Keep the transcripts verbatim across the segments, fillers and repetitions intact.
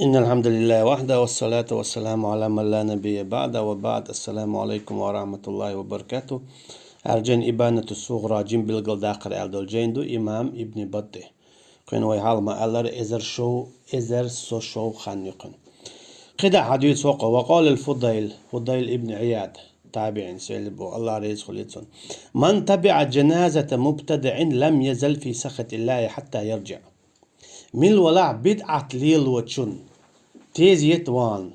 إن الحمد لله وحده والصلاة والسلام على من لا نبي بعده وبعد. السلام عليكم ورحمة الله وبركاته. Арджен Ибанату Сугъра джин билгалдаккхар аьлла дола джин ду имам Ибн Батти. Кхин вай хьалха ма аллара эзар шов, эзар со шов хан ю кхин. Кхида хьадийца хӀокхо, وقال الفضيل, Фудайл ибн Ияд, табиин, селибо, Аллах реза хули цун. من تبع جنازة مبتدع لم يزل في سخط الله حتى يرجع. Мил валахь бидӀат лелочун тезет ван,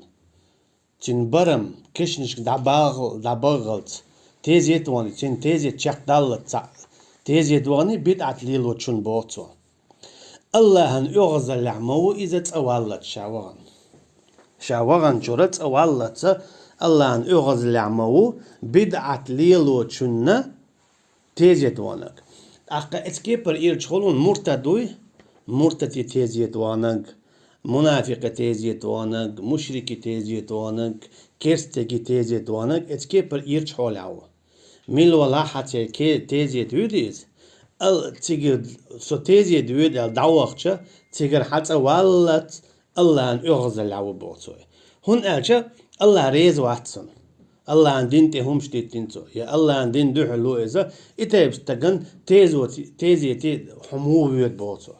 цин барам, кешнашка дӀабагъал-, дӀабагъалц, тезет ван, цин тезет чекхдаллац, цаӀ тезет вани бидӀат лелочун боцо. Аллахьан оьгӀазаллехь ма ву иза цӀа валлац ша вагӀан. Ша вагӀан чура цӀа валлац, Аллахьан оьгӀазаллехь ма ву бидӀат лелочунна тезет ванаг. ТӀаккха эцкепар ирчхулун муртад вуй, муртади тезет ванаг, мунафикъи тезет ванаг, мушрики тезет ванаг, керстеги тезет ванаг, эцкепар ирчхуляву. Мил валахь хьа церке тезет вуьдиз, ал цигир со тезет вуьдал дӀавахча, цигар хьацӀа валлац, Аллахьан оьгӀазаллехь ву боцо. ХӀун аьлча, Аллах реза вац цун. Аллахьан дин тӀе хӀумаш диттин цо. Я Аллахьан дин дуьхьал лу иза, и тайпа стаган тезоти-, тезети хьо му вуьд боцо.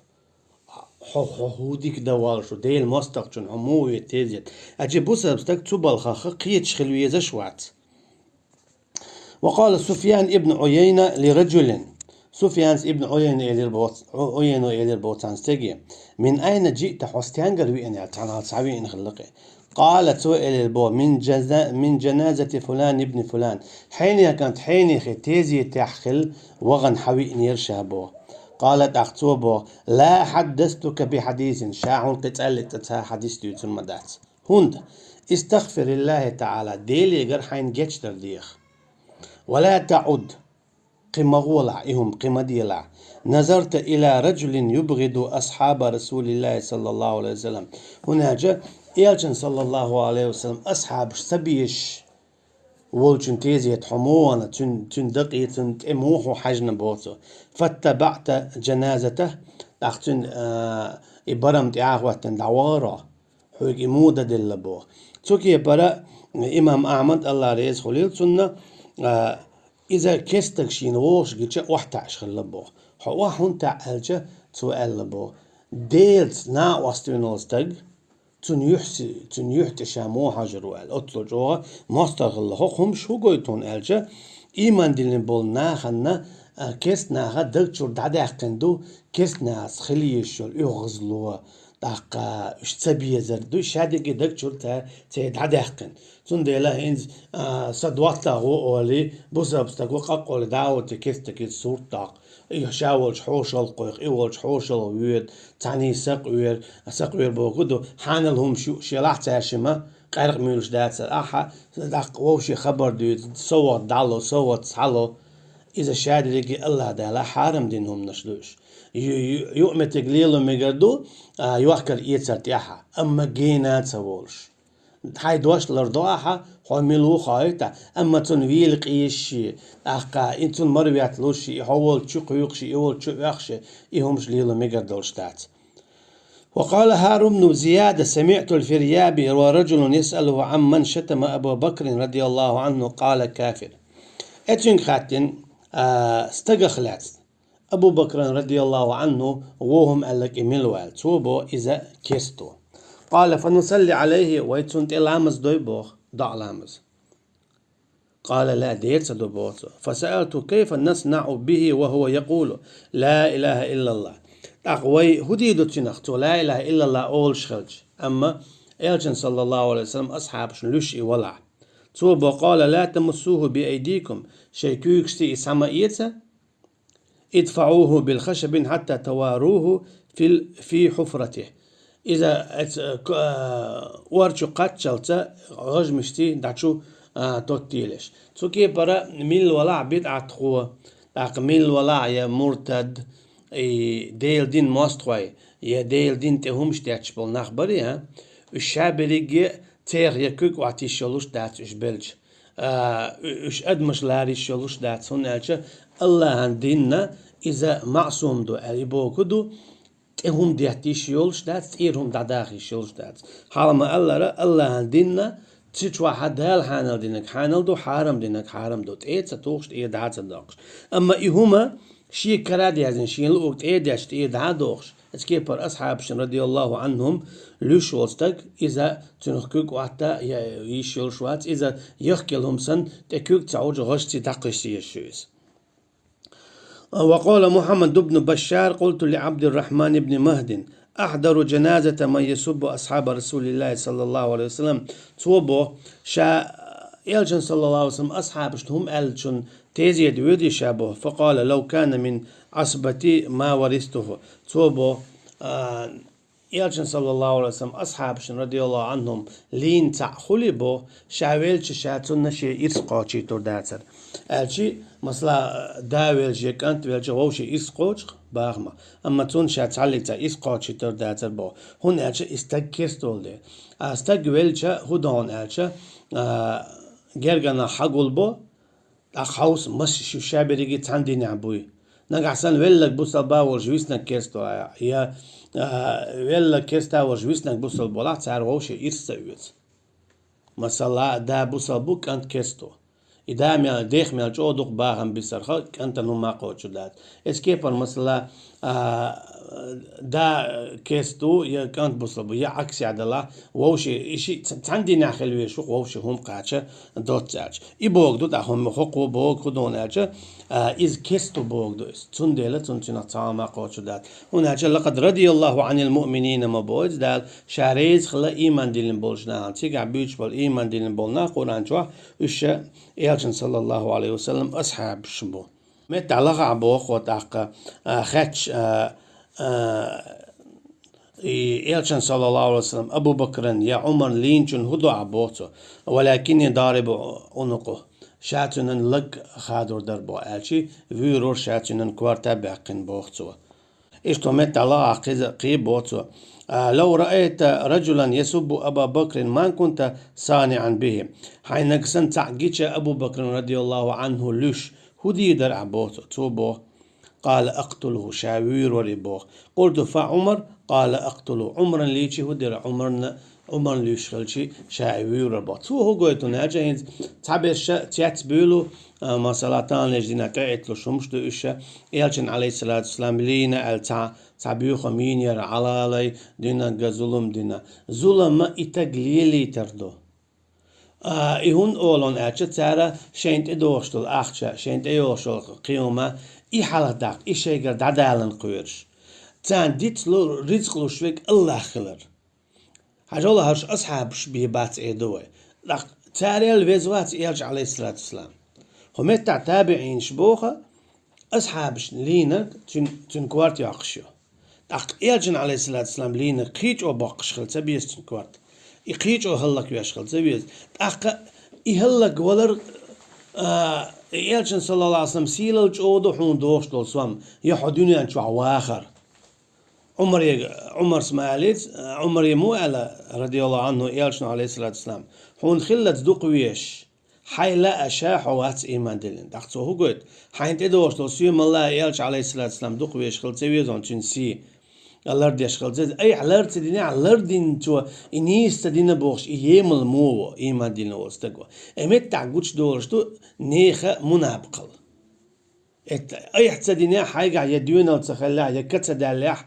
Хьо, хьо хӀу дика да валшу, Дела мостагӀчун хьо му вуьд тезет. Аьлча бусалба стаг цу балхах кхеташ хила везаш вац. وقال سفيان بن عيينة لرجل. Суфьянс ибн Уяйна элир боц-, У-, Уяйна элир боцан стеги: من أين جئت, хьо стенгара виъна аьлла, цхьанал цхьа виъна хиллакъи. قال, цо элир бо: من جزا-, من جنازة فلان بن فلان. Хьенекант хьенехе тезетехь хила вагӀан хьа виънера ша бо. قال, тӀаккха цо бо: لا حدثتك بحديث, ша хьуна кхин цӀалли цӀа ца хьадис дуьйцун ма дац. ХӀунда: استغفر الله تعالى, Делегара хьайна гечдар деха. ولا تعد, кхин ма гӀолахь, и хӀума кхин ма делахь. نظرت إلى رجل يبغض أصحاب رسول الله صلى الله عليه وسلم. ХӀунда аьлча, Элчан, саллаллаху алейхи ва саллам, асхьабаш ца безаш волчун тезет хьо мо вана, цуьн, цуьн дакъе, цуьн тӀе мухьо хьаьжна боцу. فاتبعت جنازته, тӀаккха цуьн, а, и барам тӀе а хӀоттина дӀавахаро. Хьоьга и муха дан делла боху. Цу кепара имам Ахьмад, Аллах реза хуьлийла цунна, а, иза керстаг шена вогӀуш гича охьатаьӀаш хилла боху. Хьо охьа хӀунда таьӀ аьлча, цо аьлла боху: «Делаца накъост вина волу стаг, цуьнан юьхь си-, цуьнан юьхь тӀе ша муха хьожур ву», – аьлла. Оццул чӀогӀа мостагӀа хилла. ХӀокху хӀумаш хӀун гойту хьуна аьлча, ийман диллина болу нахана, а, керст наха даг чуьра дӀадаьккхина ду, керст нахаца хила езаш йолу оьгӀазло, тӀаккха уьш ца безар ду, шадерриге даг чуьра ца, церан дӀадаьккхина. Цундела хӀинца, а, сан доттагӀа ву олий, бусалба стаг ву къакъоли дӀа а ву те, керстаге сурт доккху. И ша волчу хьошалгӀа кхойкху, и волчу хьошалгӀа воьду, цхьаьний сакъвер, сакъвер бохург ду, хьанал хӀумаш ю, шелахь цаьршимма къаьркъа муьйлуш дацара. Ахьа, даккха вовше хабар дуьйцу, со вахта дӀало, со вахта схьало. Иза шадерриге Аллах Дала хьарам дина хӀуманаш ду уьш. Ю-, ю-, юкъаметтиг лело мегар ду, а, йохкар эцар тӀехьа, амма гена ца волуш. Хьайн дош лардо ахьа, хьо мила ву хоуьйту, амма цунна вийла къийсаш, тӀаккха и цунна марветталуш, и хьо волчу кхуьйкхуш, и волчу оьхуш, и хӀумаш лело мегар долуш дац. وقال هارون بن زياد: سمعت الفريابي ورجل يسأله عمن شتم أبا بكر رضي الله عنه، قال: كافر. Э, цуьнга хаьттина, а, стагах лаьцна. Абу Бакран, радияллаху анху, вохум аьлларг и мила ваьлла. Цо бо иза керст ву. قال: فنصلي عليه, вай цунна тӀе ламаз дой боху, доӀа ламаз. قال: لا, дера ца до боху цо. فسألت: كيف نصنع به وهو يقول: لا إله إلا الله؟ ТӀаккха вай хӀун дийр ду цунах, цо ла илаха иллаллах олуш хилча? Амма Элчан, саллаллаху алейхи ва саллям, асхьабашна луьйш и валахь. Цо бо: قال: لا تمسوه بأيديكم, шайн куьйгашца и схьа ма эца. ادفعوه بخشب حتى تواروه في ال-، في حفرته. Иза, эца, к-, а, ор чу кхаччалца гӀажмашций дӀачу, а, тоттийлаш. Цу кепара милла валахь бидӀатхо, тӀаккха милла валахь я муртад, и Делан дин мостагӀой, я Делан дин тӀе хӀумаш детташ болу нах барий, а? Уьш ша берриге церах я куьг Ӏоттийш йолуш дац уьш белча. А, у-, уьш адамаш ларийш йолуш дац, хӀунда аьлча Аллахьан динна иза маъсум ду, аьлла, и боху ду, тӀе хӀума детта йиш йолуш дац, тӀера хӀума дӀадаха йиш йолуш дац. Хьала ма-аллара, АллахӀан динна, цу чохь Дала хьанал динарг хьанал ду, хьарам динарг хьарам ду. ТӀе ца тухуш, тӀера дӀа ца доккхуш. Амма и хӀума шен кара а даьзна, шен луург тӀе а детташ, тӀера дӀа а дохуш, оцу кепара асхьабашна, радияллаху Ӏанхум, луьйш волу стаг, иза цуьнах куьг Ӏотта йиш йолуш вац, иза яхкъелла хӀума санна, тӀе куьг ца Ӏуьттуш, гӀашций дӀакхуьссуш ю иза. وقال محمد بن بشار: قلت لعبد الرحمن بن مهدي: أحضر جنازة من يسب أصحاب رسول الله صلى الله عليه وسلم؟ Цо боху, ша Элчан, саллаллаху алейхи ва саллям, асхьабашна хӀума аьллачун тезета воьдий ша боху. فقال: لو كان من عصبتي ما ورثته. Цо боху, а, Элчан, саллаллаху алейхи ва саллям, асхьабашна, радияллаху Ӏанхум, лийна цхьаъ хуьлий боху, ша велча, ша цунна шен ирс кхочуьйтур дацара. Аьлча, масала, да велча я кӀант велча, вовшийн ирс кхочу бахама. Амма цунна ша цхьаллиг цхьа ирс кхочуьйтур дацара боху. ХӀунда аьлча и стаг керста волу дела. А стаг велча, хӀун ду хьуна аьлча, а, гергана хьагулбо, тӀаккха хьовса, масса шу ша берриге цхьана динехь буй. Нагахь санна велларг бусалба а волуш виснарг керста валахь, я, а, велларг керста а волуш виснарг бусалба валахь, цара вовшийн ирс ца оьцу. Масала, да бусалба ву, кӀант керста ву. И да мел, дех мел чӀогӀа дукха бахам бисарх, кӀантана хӀума кхочур дац. Эцу кепара, масала, а, да керста ву, я кӀант бусалба ву, я Ӏаксехь далахь, вовшийн, и шиъ ц-, цхьана динехь хила везаш ву-кх, вовшийн хӀума кхача доцца аьлча. И бохург ду тӀаккха хӀума, хӀокхо бохург хӀун ду хьуна аьлча, а, иза керста ву бохург ду иза. Цундела цунна цуьнах цхьа хӀума кхочур дац. ХӀунда аьлча: لقد رضي الله عن المؤمنين ма боху иза Дала, ша реза хилла ийман диллина болчу нахана, цигахь буьйцуш болу ийман диллина болу нах Къуръан чохь, уьш ша Элчан, саллаллаху алейхи ва саллям, асхьабаш бу. Меттахь лахахь боху тӀаккха, а, хаьтташ, а, а, и Элчан, саллаллаху алейхи ва саллям, Абу Бакран я Ӏумарна лийначун хӀун до ахь боху цо. ولكني ضارب عنقه. Ша цуьнан лаг хадор дара боху аьлча, вуьйр вара ша цуьнан корта баьккхина боху цо. Иштта меттахь лахахь кхиза кхин боху цо. А, لو رأيت رجلا يسب أبا بكر ما كنت صانعا به. Хьайна нагахь санна цхьаъ гича Абу Бакран, радияллаху Ӏанху, луьйш, хӀун дийр дара ахь боху цо? Цо боху: قال: أقتله, ша вуьйр вара и боху. قلت: فعمر؟ قال: أقتله. Ӏумарна лийча хӀун дира? Ӏумарна, Ӏумарна луьйш хилча, ша и вуьйр вара боху. Цо хӀун гойту хьуна аьлча, хӀинца цхьаберш цецбуьйлу, а, масала, таханлерчу дийнахь тӀеэцалуш хӀумаш ду уьш, Элчан, алейхиссалату вассалам, лийна аьлла цхьа, цхьа боьхам йинера, Ӏалалай динарг зулам дина. Зулам и стаг лелийтар ду. А, и хӀунда олу аьлча, цара шайна тӀедогӀуш долу ахча, шайна тӀейогӀуш долу кхин хӀума, и хьалха даккха, и шайгара дӀадаларна кхоьруш. Царна дицлуш, ризкъ луш верг АллахӀ хилар. Хьажал, хӀорш асхьабаш бен бац эр ду вай. ТӀаккха царел веза вац Элча, алейхиссалату вассалам. ХӀокху меттехь табиӀинаш боху, асхьабашна лийнарг цуьнан, цуьнан корта йоккхуш ю. ТӀаккха Элчан, алейхиссалату вассалам, лийнарг кхин чӀогӀа боккхуш хила ца беза цуьнан корта. И кхин чӀогӀа хӀаллаквеш хила ца веза. ТӀаккха и хӀаллаквалар, а, и Элчан, саллаллаху алейхи ва саллям, сийлалла чӀогӀа ду хьуна дохуш долу сом, я хьо дуьнен чохь вахар. Ӏумаре, Ӏумарс ма аьллица, Ӏумаре муха аьлла, радияллаху Ӏанху, Элчано, алейхиссалату вассалам: «Хьуна хиллалц дукха везаш, хьайн лаьа ша хьо вац ийман диллина». ТӀаккха цо хӀун гойту? Хьайна тӀедогӀуш долу соьмалла а Элча, алейхиссалату вассалам, дукха везаш хила ца веза хьуна цуьнан сий, лардеш хила ца веза. Айхьа лар ца динехь, лардина цо, и нийса ца дина бохуш, и емал муха во, ийман диллина волу стаг во. И меттахь гучудолуш ду нехан мунапкъалла. Эт-, айхьа ца динехь, хьайгахь я доьналла ца хиллехь, я ка ца даьллехь,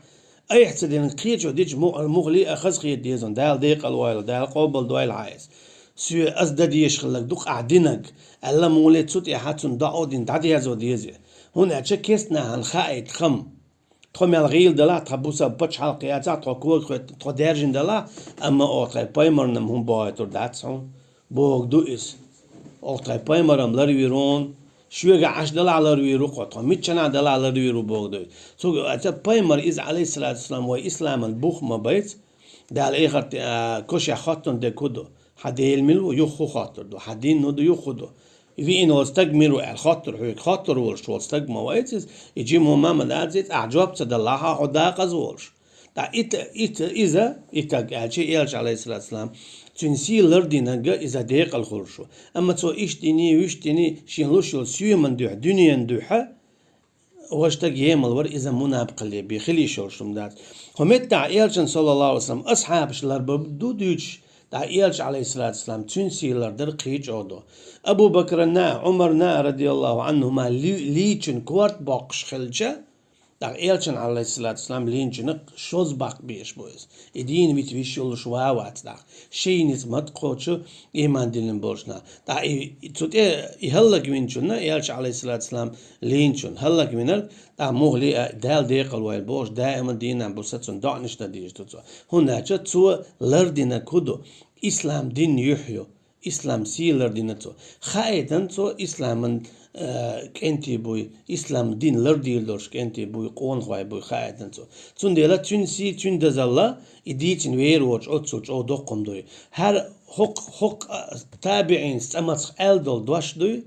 айхьа ца динарг кхечо дича му-, муххале а хазахета деза, Дала декъал войла, Дала къобалдойла хьан иза. Соьга ас дан дезаш хилларг ду-кх ахь динарг, аьлла, муххале цу тӀехь цунна доӀа а дина, дӀадерзо деза. ХӀунда аьлча керста нахана хаийта хам. Тхо мел гӀийла далахь, тхан бусалба пачхьалкх яцахь, тхо кога хӀоьттина, тхо даьржина далахь, амма оха тхайн пайхамарна хӀума бохуьйтур дац хьуна. Бохург ду иза. Оха тхайн пайхамарам ларвийр ву хьуна. Шуьгахь Ӏаш далахь ларвийр ву хьо, тхо миччанахь далахь ларвийр ву бохург ду иза. Цуьнга аьлча пайхамар иза, алейхиссалату вассалам, вай исламан бух ма бац. Дала эхарт-, а, кошехь хоттун дерг хӀун ду? Хьан Дела мила ву, юха хӀун хоттур ду? Хьан дин хӀун ду, юха хӀун ду? Виъна волу стаг мила ву аьлла хоттур хьоьга, хоттур волуш волу стаг ма вац иза. И жима хӀума ма дац иза, ахь жоп ца далахь, хьо дакъаза волуш. Ткъа ит-, ит-, иза, и стаг аьлча, Элча, алейхиссалату вассалам, цуьнан сий лардинарг иза декъал хуьлуш ву. Амма цо иштта диний, вуьшта диний, шен луш йолу соьман дуьхьа, дуьненан дуьхьа, вай стаг емал вар, иза мунапикъалле бе хила йиш йолуш хӀума дац. ХӀокху меттехь Элчан, саллаллаху алейхи ва саллям, асхьабаш ларбан ду дуьйцуш, тӀаккха Элча, алейхиссалату вассалам, цуьнан сий лардар кхин а чӀогӀа до. Абу Бакрана, Ӏумарна, радияллаху Ӏанхума, ли-, лийчун корта боккхуш хилча, тӀаккха Элчан, алейхиссалату вассалам, лийначунах шозза баккха безаш бу иза. И дийна вита виш йолуш ван а вац тӀаккха. Шайн ницкъ ма-кхочу ийман диллина болчу наха. ТӀаккха и, и цу тӀе и хӀаллаквинчунна, Элча, алейхиссалату вассалам, лийначунна хӀаллаквинарг, тӀаккха муха лиъа, Дала декъалвойла бохуш, даима дийнахь буса цунна доӀанаш дан дийр ду цо. ХӀунда аьлча цо лардинарг хӀун ду? Ислам дин юьхь ю. Ислам сий лардина цо. Хаийтина цо исламан, а, кӀентий буй, ислам дин лардийр долуш кӀентий буй, къонахой буй хаийтина цо. Цундела цуьнан сий, цуьнан дозалла и дийцина вер воцуш оццул чӀогӀа доккха хӀума дуй. ХӀара хӀокху, хӀокху, а, табиӀинца цӀа мацах аьлла долу дош дуй,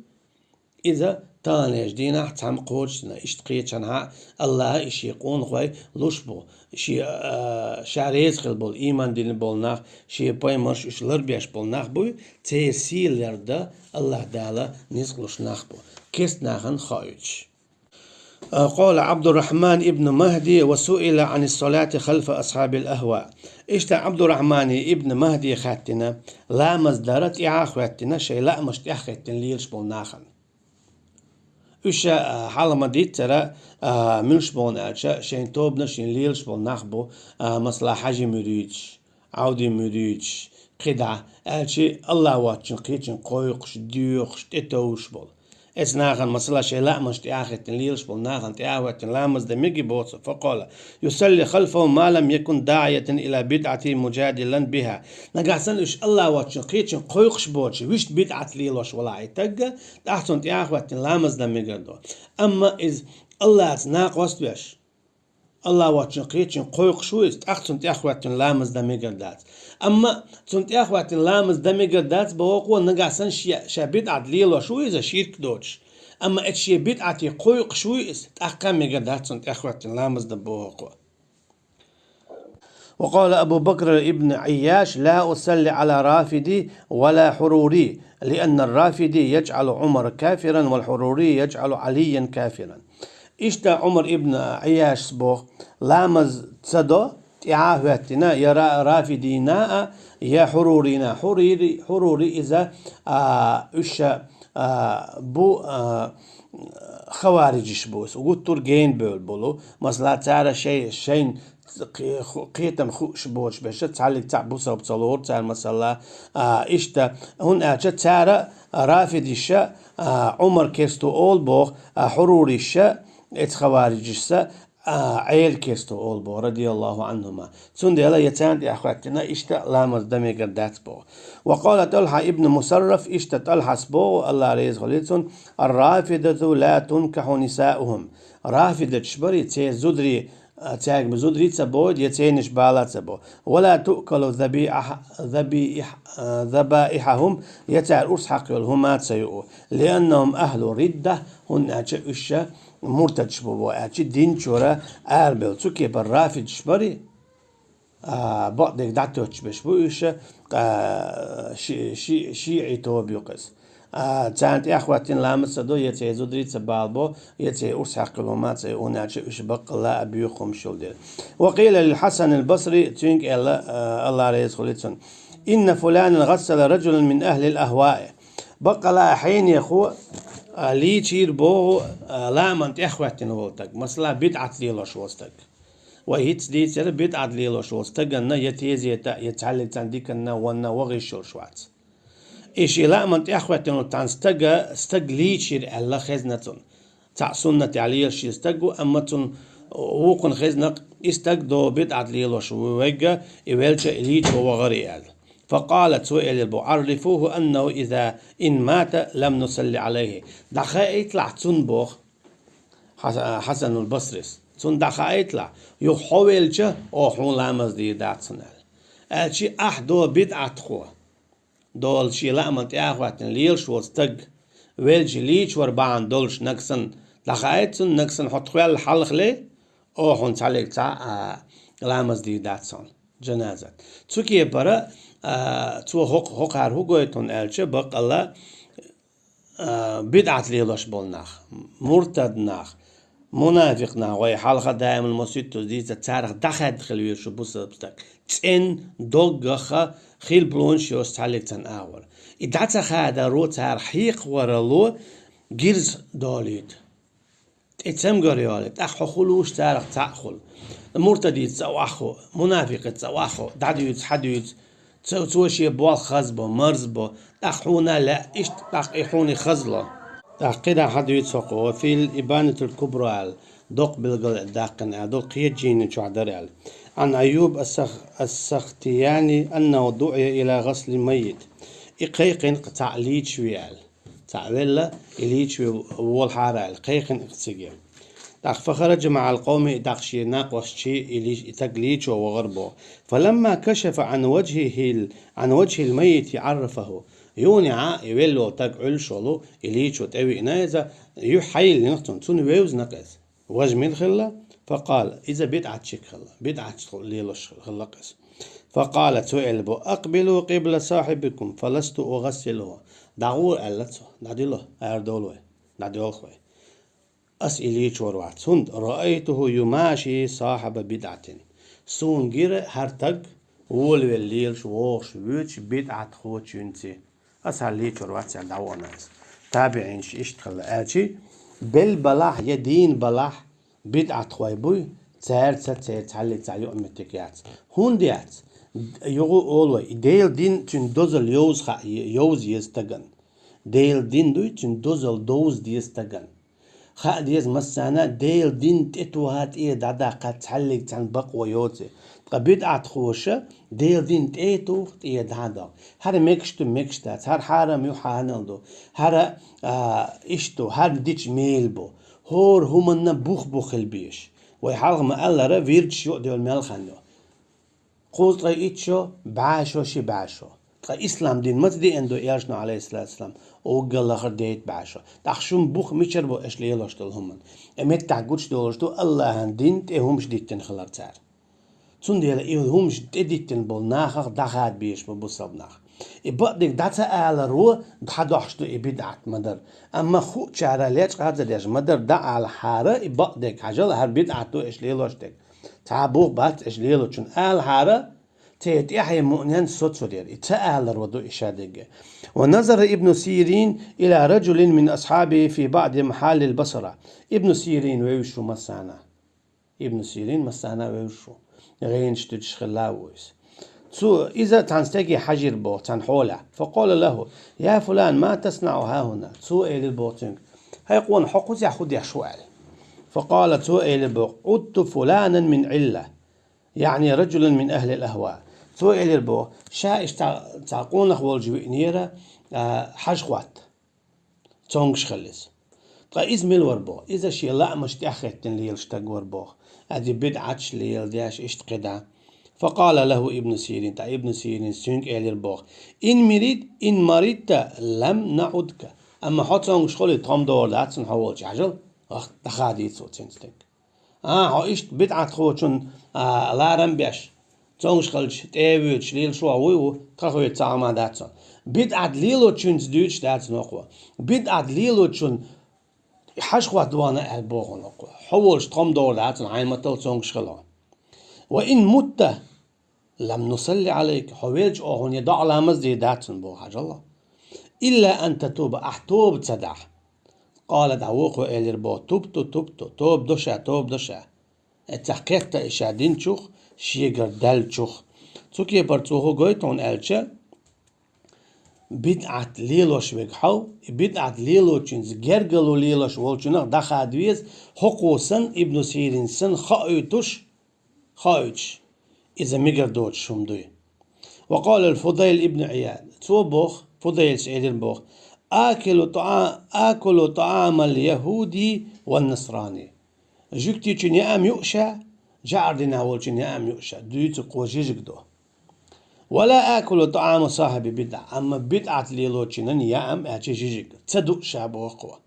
иза таханлерчу дийнахь цхьамма кхочушдина. Иштта кхечанхьа Аллаха и шен къонахой луш бу. Шен, а, ша реза хила болу, ийман дина болу нах, шен пайхамарш уьш ларбеш болу нах буй, церан сий лардан Аллаха Дала ницкъ луш нах бу. Кест нахана хоуьйтуш. А, къала Абдуррахман ибн Махди ва суила Ӏанис-салати халфа асхьабил ахва. Иштта Абдуррахмани ибн Махди хаьттина, ламаз дара тӀаьхьа а хӀоьттина, шайн лаамаш тӀаьхьахӀоьттина лелаш болу нахана. Уьш, а, хьалха ма-дийццара, а, муьлш боху аьлча, шайн тобанаш йина лелаш болу нах бу, а, масала, хьажи муьридаш, Ӏавди муьридаш, кхидӀа, аьлча, Аллах воцчун кхечун кхойкхуш, доьхуш, тӀетовжуш болу. Эцу нахана, масала, шайн лаамаш тӀаьхьахӀоьттина лелаш болу нахана тӀаьхьахӀоьттина ламаз дан мегий боху цо, факъала, юсалли халфаху ма лам якун даӀиятан ила бидӀати мужадилан биха. Нагахь санна уьш Аллах воцчун кхечун кхойкхуш боцуш, вуьшта бидӀат лелош валахь и тагга, тӀаккха цунна тӀаьхьахӀоьттина ламаз дан мегар ду. Амма иза Аллаца накъост веш, Аллах воцчун кхечун кхойкхуш ву иза, тӀаккха цунна тӀаьхьахӀоьттина ламаз дан мегар дац. Амма цунна тӀаьхьахӀоьттина ламаз дан мегар дац боху, нагахь санна ше, ша бидӀат лелош ву иза, ширк доцуш. Амма эцу шен бидӀате кхойкхуш ву иза, тӀаккха мегар дац цунна тӀаьхьахӀоьттина ламаз дан боху. وقال أبو بكر ابن عياش: لا أصلي على رافضي ولا حروري، لأن الرافضي يجعل عمر كافرا والحروري يجعل عليا كافرا. Иштта Ӏумар ибн Ӏияшас боху, ламаз ца до, тӀаьхьа а хӀоьттина, я ра-, рафидийна а, я хьурурийна. Хьурури, хьурури иза, а, уьш, а, бу, а, хавариджиш бу. Гуттар гена бевлла болу. Масала, цара шай-, шайн кхе-, ху-, кхетам хууш боцуш берш, цхьаллиг цхьаъ бусалба ца лору цара, масала, а, иштта, хӀунда аьлча цара рафидиша, а, Ӏумар кесто олу боху, а, хьуруриша, эцу хавариджиша, а, Ӏела кесто олу боху, радияллаху Ӏанхума. Цундела я царна тӀехь хӀоьттина, иштта ламаз дан мегар дац боху. Ва къала ТӀалхьа ибн Мусарраф, иштта ТӀалхьас боху, Аллах реза хуьлийла цунна, ар-рафидату ла тункахьу нисаухум. Рафидаташ барий, церан зударий, а, цаьрга зударий ца бойду, я церниш бала ца бо. Ва ла туъкалу забиахьа-, забиихь-, а, забаихьахум, я цара урс хьакха йолу хӀума ца юу. Лианнахум ахьлу ридда, хӀунда аьлча уьш муртадаш бу бо аьлча, дин чуьра арабевлла. Цу кепара рафидаш барий, а, бакъдерг дӀатоьттуш берш бу уьш, а, ши-, ши-, шиӀи тоба ю-кх иза. А, царна тӀехь хӀоьттина ламаз ца до, я церан зударий ца бала бо, я церан урс хьакха йолу хӀума ца юу, хӀунда аьлча уьш баккъалла а боьха хӀумаш йолу дела. Ва къийла лил Хьасан аль-Басри, цуьнга аьлла, а, Аллах реза хуьлийла цунна: инна фуланан гӀассала раджулан мин ахьлил ахьваи. Баккъалла а хьенехо, а, лийчийра боху, а, лааман тӀехь хӀоьттина волу стаг, масала, бидӀат лелош волу стаг. Вай хӀинцца дийцира, бидӀат лелош волу стаганна я тезета, я цхьаллиг цхьана диканна, вонна ваха йиш йолуш вац. И шен лааман тӀехь хӀоьттина волу цхьана стага, стаг лийчийра аьлла хезна цунна. Цхьаъ суннатехь лелаш шен стаг ву, амма цунна вукхунна хезна-кх и стаг до бидӀат лелош ву вегга, и велча и лийчо вахара и аьлла. Факъала, цо элира боху: «Ӏаррифуху аннаху иза ин мата лам нусалли Ӏалайхи». ДӀахаийталахь цунна боху. Хьас-, Хьасанул Басрис. Цунна дӀахаийталахь, юха хьо велча, оха хьуна ламаз дийр дац хьуна аьлла. Аьлча ахь до бидӀатхо. Дола шен лааман тӀехь хӀоьттина лелаш волу стаг, велча лийчавар бахьана долуш нагахь санна дӀахаийта цунна, нагахь санна хьо тхоьлла хьалхале, оха хьуна цхьаллиг цхьаъ а ламаз дийр дац хьуна, джаназат. Цу кепара, а, цо хӀокху-, хӀокхара хӀун гойту хьуна аьлча, баккъалла, а, бидӀат лелош болу нах, муртад нах, Мунафикъ нах вай хьалха даиман маситту дийца царах дӀахаьдда хила везаш ва бусалба стаг. ЦӀен, доггаха, хила планаш йоцу цхьаллиг царна агӀор. И дӀа ца хадаро, царах хьекхаварало гирз долуьйту. ТӀе цамгар йолуьйту, тӀаккха хьо хулуш царах цхьаъ хула. Муртадица цӀа охьахуу, мунафикъица цӀа охьахуу, дӀадуьйцу, хьадуьйцу. Цо, цо шен болх хазбо, марзбо, тӀаккха хьуна лаьа, иштта тӀаккха и хьуна хазло. ТӀаккха кхидӀа хьадуьйцу хӀокхо, фил Ибанатул Кубра аьлла, доккха билгал даккхина аьлла долу, кхечу жайни чохь дара аьлла. Ан Айюб ас-Сах-, ас-Сахтияни аннаху дуӀия ила гъасли маййит. И кхайкхина цхьаъ лийча ве аьлла. Цхьаъ велла, и лийча ве волахьара аьлла, кхайкхина цига. ТӀаккха фахараджа маӀал къовми, и тӀаккха шен накъосташчий и лий-, и стаг лийчо вахара боху. Фаламма кашафа Ӏан ваджхӀихил, Ӏан ваджхӀил маййити Ӏаррафаху. Юханехьа и велла волу стаг Ӏуьллуш волу, и лийчо тӀевиъна иза, юьхь хьайиллинах цунна, цунна вевзинакх иза. Важа мила хилла? Факъала, иза бидӀатчиг хилла, бидӀатчиг лелош хилла иза. Факъала, цо элла бо, акъбилу къибла сахьибикум, фаласту угъассилуху. ДӀагӀура аьлла цо, дӀадило, арадолу вай, дӀадоьлху вай. Ас и лийчор вац, хӀунда раайтуху юмаши сахьаба бидӀатин. Суна гира хӀара стаг волавелла лелаш вогӀуш вуьйцуш бидӀатхочуьнций. Ас хӀара лийчор вац аьлла дӀавахана иза. ТабиӀинаш иштта хилла аьлчи, бел балахь я дийна балахь бидӀатхой буй, цаьрца церан цхьаллиг цхьа юкъаметтиг яц. ХӀунда яц? Юха олу вай, и Делан дин цуьнан дозалла йовза хаа, йовза еза стагана. Делан дин дуй, цуьнан дозалла довза деза стагана. Хаа деза массарна а, Делан дин тӀетоха тӀера дӀадаккха цхьаллиг цхьана бакъо йоций. Ткъа бидӀатхоша Делан дин тӀе а туху, тӀера дӀа а доккху. ХӀара мегаш ду, мегаш дац, хӀара хьарам ю, хьанал ду, хӀара, а, иштта ду, хӀара дича мел бу. ХӀора хӀуманна бух бу хила безаш. Вай хьалха ма-аллара, вирдаш юкъадевлла мел хан ю. Кхузткъе итт шо, бӀе шо, ши бӀе шо. Ткъа ислам дин маца деана ду, Элчано, алейхиссалату вассалам, уггар лахара дейта бӀе шо. ТӀаккха шун бух мичара бу аша лелош долу хӀуманна? И меттехь гучудолуш ду АллахӀан дин тӀе хӀумаш диттина хилар цара. Цундела и хӀумаш тӀедиттина болу нахах дӀахада безаш бу бусалба нах. И бакъдерг дӀа ца аларо, дӀадохьуш ду и бидӀат ма-дарра. Амма хуучара лечкъа хаза деш ма-дарра дӀа алахьара, и бакъдерг хьажал, хӀара бидӀат ду аша лелош дерг. Цхьа а бух бац аша лелочун алахьара, церан тӀаьхье муънен соцур яра. И ца аларо ду и ша дерриге. Ва назара Ибну Сирин ила раджулин мин асхьабихи фи баъди махьаллил Басра. Ибну Сирин вевзаш ву массарна. Ибну Сирин массарна а вевзаш ву. ГӀенаш дуьтуш хилла ву иза. Цо, иза цхьана стаге хьажийра боху, цхьана хьолехь. Факъала лаху: «Я фулан, ма таснаӀу хӀахӀуна?» Цо элира боху цуьнга: «ХӀай къона, хьо кхузахь хӀун деш ву?» аьлла. Факъала, цо элира боху: «Ӏудту фуланан мин Ӏилла». Яъни раджулан мин ахлил ахва. Цо элира боху, ша иштта цхьа къонах волчу виънера, а, хьажа хӀотта. Цомгуш хилла иза. Ткъа иза мила вара боху? Иза шен лаамаш тӀаьхьахӀиттина лелаш стаг вара боху. Аьлча бидӀаташ леладеш иштта кхидӀа. Факъала лаху Ибну Сирин, ткъа Ибну Сирин цуьнга элира боху: «Ин мирид, ин маридта, лам наӀудка». Амма хьо цомгуш хуьлий, тхо-м догӀур дац хьо волчу, хьажал, вахт дӀахадийца ву цуьнца стаг. А, хьо иштта бидӀатхочун, а, ларам беш, цомгуш хилча, тӀе а воьдуш, лелаш ву, вуй ву, тхан хӀоьца цхьа хӀума дац хьуна. БидӀат лелочуьнца дуьйцуш дац хьуна хӀокхо. БидӀат лелочун хьажа хӀотта вахана аьлла боху хьуна хӀокхо. Хьо волуш тхо-м догӀур дац хьуна, хьайн маттал цомгуш хила хьо. Ва ин мутта, лам нусалли Ӏалайка, хьо велча, оха хьуна я доӀа, ламаз дийр дац хьуна боху, хьажал. Илла ан татуба, ахь тоба ца дахь. Къала, дӀавохо элира боху: «Тубту, тубту, тоба до ша, тоба до ша». Эццахь кхетта и ша динчух, шегара даьллачух. Цу кепара цо хӀун гойту хьуна аьлча, бидӀат лелош верг хьо, и бидӀат лелочуьнца гергарло лелош волчунах дӀахада веза, хӀокхо санна, Ибну Сирин санна, хаийтуш, хаийтуш, иза мегар доцуш хӀума дуй. Ва къала Фудайл ибн Ӏияд, цо боху, Фудайлс элира боху: «Акилу таа-, акулу таамал яхуди ван насрани». Жуьгтичун яам юу ша, жаӀар динехь волчун яам юу ша, дуьйцург кхо жижиг ду. «Ва ла акулу таама сахьиби бидӀа», амма бидӀат лелочунан яам аьлча жижиг ца ду ша боху кхо.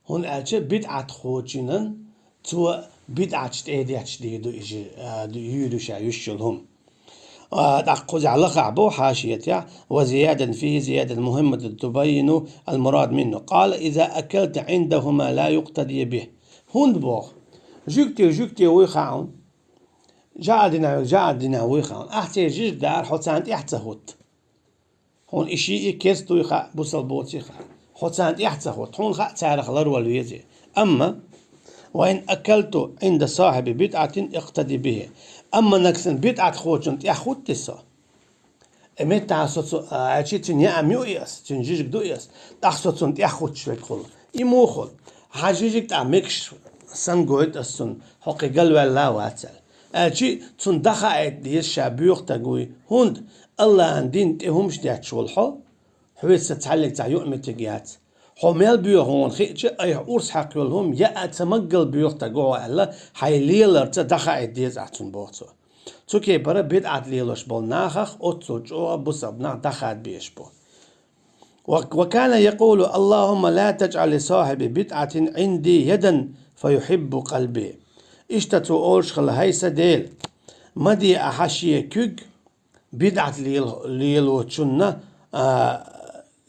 ХӀунда аьлча бидӀатхочунан цо бидӀаташ тӀедетташ дийр ду и жи-, а, ду, юьйр ю ша юьш йолу хӀума. А, тӀаккха кхузахь лахахь боху хьашиятехь: «Ва зиядан фихи зиядан мухӀимматун тубаййину ал-мурад минху. Къала: иза акалта Ӏиндахума ла юкътади бихи». ХӀунда боху? Жуьгти, жуьгти вуй хаьа хьуна. ЖӀар динехь, жӀар динехь вуй хаьа хьуна. Ахь церан жижиг дара, хьо царна тӀаьхьа ца хӀутту. Хьуна и шиъ, и керста вуй хаьа, бусалба воций хаьа. Хьо царна тӀаьхьа ца хӀутту. Хьуна хаьа царах ларвала везий. Амма, «Ва ин акалту Ӏинда сахьиби бидӀатин икътади бихи». Амма нагахь санна бидӀатхочунна тӀаьхьа хӀуттий со, и меттахь со цу, а, аьлчи цуьнан яа ма ю ас, цуьнан жижиг ду ас, тӀаккха со цунна тӀаьхьа хӀуттуш верг хуьлу. И муха хуьлу? Хьан жижиг тӀаккха мегаш санна гойту ас цунна, хьо кхин галваьлла вац аьлла. Аьлчи цунна дӀахаийта деза ша боьха стаг вуй, хӀунда АллахӀан дин тӀе хӀумаш детташ волу хьо, хьоьца цхьаьллиг цхьа юкъаметтиг яц. Хьо мел боьха ву хьуна хиъча, айхьа урс хьакха йолу хӀума яа ца маггал боьха стаг ву хьо аьлла, хьайн леларца дӀахаийта деза ахь цунна, боху цо. Цу кепара бидӀат лелош болу нахах оццул чӀогӀа бусалба нах дӀахада безаш бу. Ва, ва кана якъулу: «Аллахумма ла таджӀал ли сахьиби бидӀатин Ӏинди ядан фа юхьиббу къалби». Иштта цо олуш хилла: «ХӀай сан Дела, ма де ахьа шен куьг бидӀат лел-, лелочунна, а,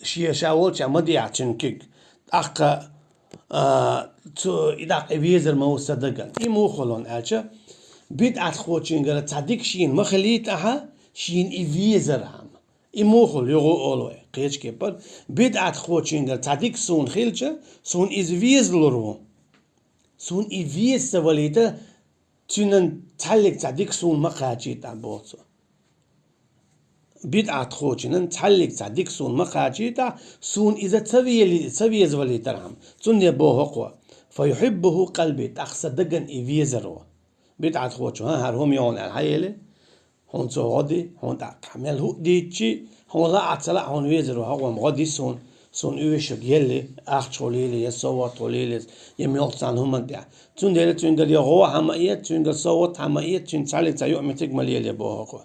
шен ша волчохь ма де ахьа цуьнан куьг. ТӀаккха, а, цу, и тӀаккха и везар ма ву сан дагана». И муха хуьлу аьлча, бидӀатхочуьнгара цхьа дика шена ма хилийта ахьа, шена и везархьама. И муха хуьлу, юха а олу вай, кхечу кепара, бидӀатхочуьнгара цхьа дика суна хилча, суна иза везалур ву. Суна и веза ца валийта, цуьнан цхьаьллиг цхьа дика суна ма кхачийта ахь, боху цо. БидӀатхочуьнан цхьаьллиг цхьа дика суна ма кхачийтахь, суна иза ца вели-, ца везавалийтархьама. Цундела боху хӀокхо: «Фа юхьиббуху къалби», тӀаккха сан дагана и везар ву. БидӀатхочо: «ХӀан, хӀара хӀума йогӀун», аьлла, хьан ели? Хьуна цо гӀо ди, хьуна тӀаккха мел хӀуъа дийцчи, хьуна лаахь а ца лаахь а хьуна везар ву, хьо гӀо ма гӀо ди суна, суна оьшург елли, ахча хуьлийла, я совгӀат хуьлийла, я муьлхха цхьана хӀуманна тӀехь. Цундела цуьнгара я гӀо хьан ма эца, цуьнгара совгӀат хьан ма эца, цуьнца цхьаьллиг цхьа юкъаметтиг ма лелае, боху хӀокхо.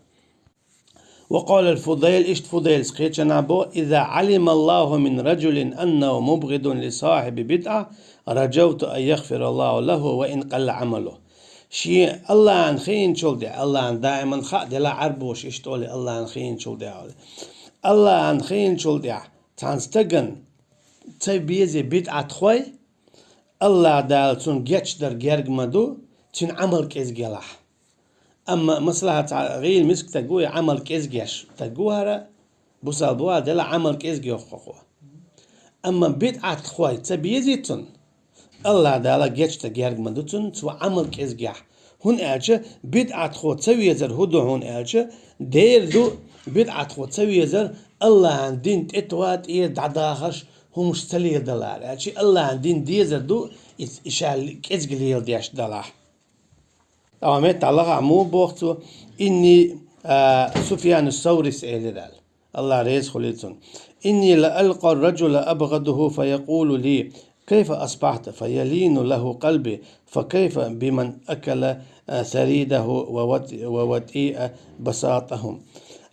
Ва къала ал-Фудайл, иштта Фудайлас кхечанхьа боху: «Иза Ӏалима Аллаху мин раджулин аннаху мубгӀидун ли сахьиби бидӀа, раджавту ан яхфира Аллаху лаху ва ин къалла Ӏамалу». Шен Аллахьан хиъначул тӀехь, Аллахьан даиман хаа делахь Ӏарбоша иштта олу, Аллахьан хиъначул тӀехь олу. Аллахьан хиъначул тӀехь цхьана стагана ца безий бидӀатхой, Аллахь Дала цунна гечдар герга ма ду, цуьнан Ӏамал кӀезиг елахь. Амма, масала, цхьа гӀийла миска стаг ву, я Ӏамал кӀезиг еш стаг ву хӀара, бусалба ву хӀара, делахь Ӏамал кӀезиг йоху хӀокхо. Амма бидӀатхой ца безий цунна, Аллахь Дала гечдар герга ма ду цунна, цо Ӏамал кӀезиг яхь. ХӀунда аьлча бидӀатхо ца везар хӀун ду хьуна аьлча, дера ду, бидӀатхо ца везар Аллахьан дин тӀетоха, тӀера дӀадахарш хӀумаш ца леладалар. Аьлча Аллахьан дин дезар ду, и, и ша кӀезиг леладеш далахь. Ткъа меттахь лахахь муха боху цо: «Инни», а, Суфьяну Саврис элира аьлла, Аллахь реза хуьлийла цунна: «Инни ла алкъа ар-раджула абгӀадуху фа якъулу ли: кайфа асбахьта?» Фа ялину лаху къалби: «Фа кайфа биман акала, а, саридаху ва ват-, ва ватиа басатахум».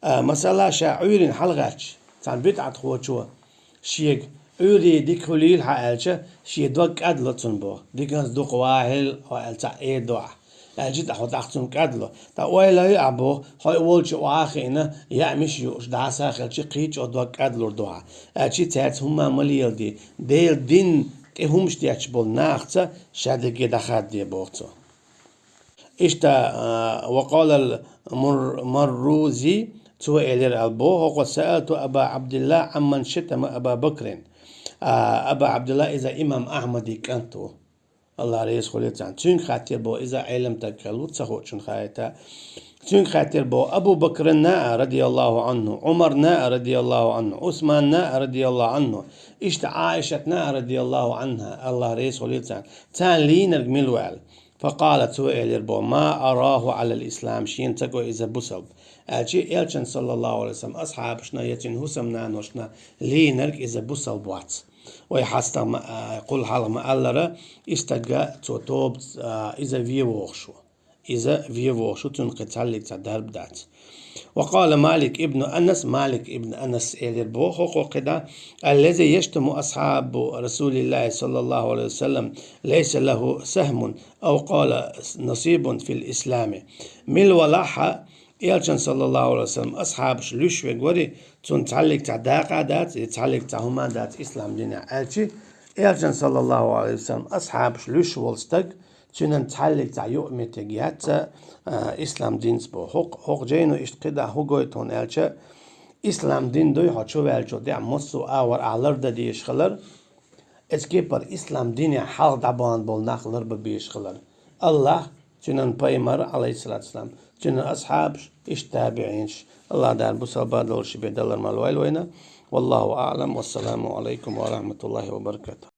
А, масала, ша Ӏуьйрина хьалагӀаьттича, цхьана бидӀатхочо шега Ӏуьйре дика хуьлийла хьан аьлча, шен дог кӀадло цунна боху. Диканца дукха вахьийла хьо аьлла цхьаъ эр ду ахь. Аьлча тӀаккха хьо тӀаккха цунна кӀадло. Ткъа ойла а йо ахь боху, хьо и волчу охьахиъна, яа миш юуш дӀасахилча кхин а чӀогӀа дог кӀадлур ду хьан. Аьлча цаьрца хӀумма ма леладе. Делан дин тӀе хӀумаш детташ болу нахаца ша дерриге дӀахададе боху цо. Иштта, а, ва къала ал-Мур-, Маррузи, цо элира аьлла боху хӀокхо: «Саалту Аба Абдилла амман шатама Аба Бакрин». А, Аба Абдилла, иза имам Ахьмади кӀант ву. Аллахь реза хуьлийла царна. Цуьнга хаьттира боху, иза Ӏелам стаг хилла ву, ца хуучунна хаийта. Цуьнга хаьттира боху Абу Бакранна а, радияллаху Ӏанху, Ӏумарна а, радияллаху Ӏанху, Ӏусманна а, радияллаху Ӏанху, иштта Ӏаишатна а, радияллаху Ӏанха, Аллахь реза хуьлийла царна. Царна лийнарг мила ву аьлла. Факъала, цо элира боху: «Ма араху Ӏалал ислам», шена ца го иза бусалба. Аьлча элчан, саллаллаху Ӏалайхи ва саллам, асхьабашна я цуьнан хӀусамнаношна лийнарг иза бусалба вац. Вай хьастагӀа ма, а, кхул хьалха ма-аллара, и стаг цо тоба, а, иза вен вогӀуш ву. Иза вен вогӀуш ву, цуьнан кхин цхьаьллиг цхьа дарба дац. Ва къала Малик ибн Анас, Малик ибн Анас элира боху хӀокхо кхидӀа: «Аллази яштуму асхьабу Расулиллахи саллаллаху Ӏалайхи ва саллам лайса лаху сахьмун, ав къала насибун фил ислами». Мила валахь а, элчан, саллаллаху Ӏалайхи ва саллам, асхьабаш луьйш верг вари, цунна цхьаьллиг цхьа дакъа а дац, я цхьаьллиг цхьа хӀума а дац ислам динехь. Аьлча, Элчан, саллаллаху алейхи ва саллям, асхьабаш луш вола стаг, цуьнан цхьаллиг цхьа юкъаметтиг яц, а, ислам динца бо. ХӀокху, хӀокху жайно иштта кхидӀа хӀу гойту хьуна аьлча, ислам дин дуй хьо чу ваьллачул тӀаьхьа массо а агӀор ахь лардан дезаш хилар, эцу кепара ислам динехь хьалха дӀабахана болу нах ларбан безаш хилар. Аллах, цуьнан пайхамар, алейхиссалату вассалам, цуьнан асхьабаш, иштта табиӀинаш, Аллах Дала бусалба долуш бен далар ма лойла вайна. Валлаху аълам. Вассаламу алайкум ва рахматуллахи ва баракатух.